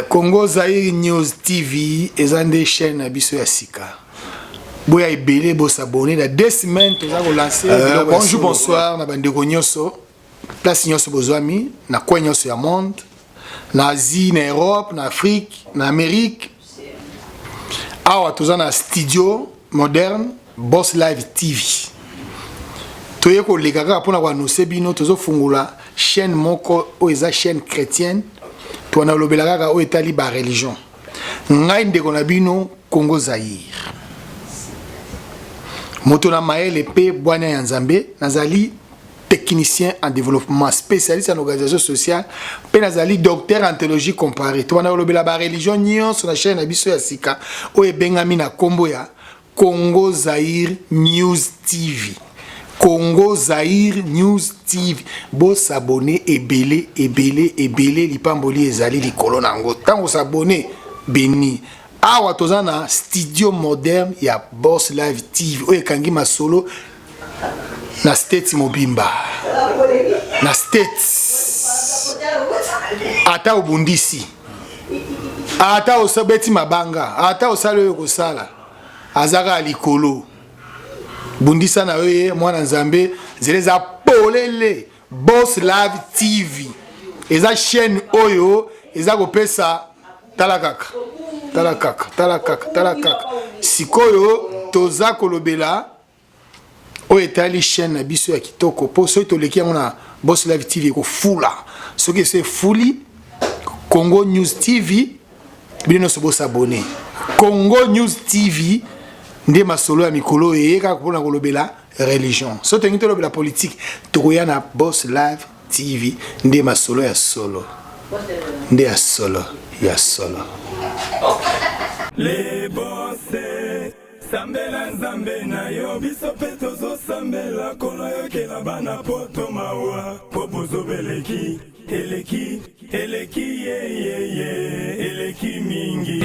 Congo Zaire News TV eza nde chaîne na biso ya sika. Boya ebele bo s'abonner na 2 semaines toza ko lancer. Bonjour, bonsoir na bandeko nyonso. Place nyonso bozwami na coin nyonso ya monde, na Asie, na Europe, na Afrique, na Amérique. Awa toza na studio moderne Boss Live TV. Toye koleka kaka mpona koannoncer bino tozofungola chaîne moko oyo eza chaîne chrétienne. Twana olobela kaka oyo etali bareligion. Ngai ndeko na bino Congo Zaire, moto na mayele mpe bwania ya Nzambe, nazali technicien en développement, spécialiste en organisation sociale mpe nazali docteur en théologie comparée. Tobanda kolobela bareligion nyonso na chaîne na biso ya sika oyo ebengami na nkombo ya Congo Zaire News TV. Congo Zaire News TV, bos'abonner ebele ebele ebele. Lipamboli ezali likolo na yango ntango os'abonner. Beni awa toza na studio moderne ya Boss Live TV oyo ekangi masolo na State mobimba, na State. Ata obundisi, ata obeti mabanga, ata osali oyo kosala, aza kaka likolo. Bundisa na yo ye mwana Nzambe, nzela eza polele. Boss Live TV eza chaîne oyo eza kopesa. Tala kaka, tala kaka, tala kaka, tala kaka. Sikoyo toza kolobela oyo etali chaîne na biso ya kitoko, mpo soki toleki yango na Boss Live TV ekofula. Soki eso efuli Congo News TV, bino nyonso bos'abonner. Congo News TV nde masolo ya mikolo oyo eye kaka mpona kolobela religion. So tolingi tolobela politique, tokoya na Boss Live TV. Nde masolo ya solo, nde ya solo, ya solo. Les boss, sambela Nzambe na yo, biso mpe tozosambela kono. Yokela bana poto mawa, mpo bozobeleki eleki eleki yeyeye eleki mingi.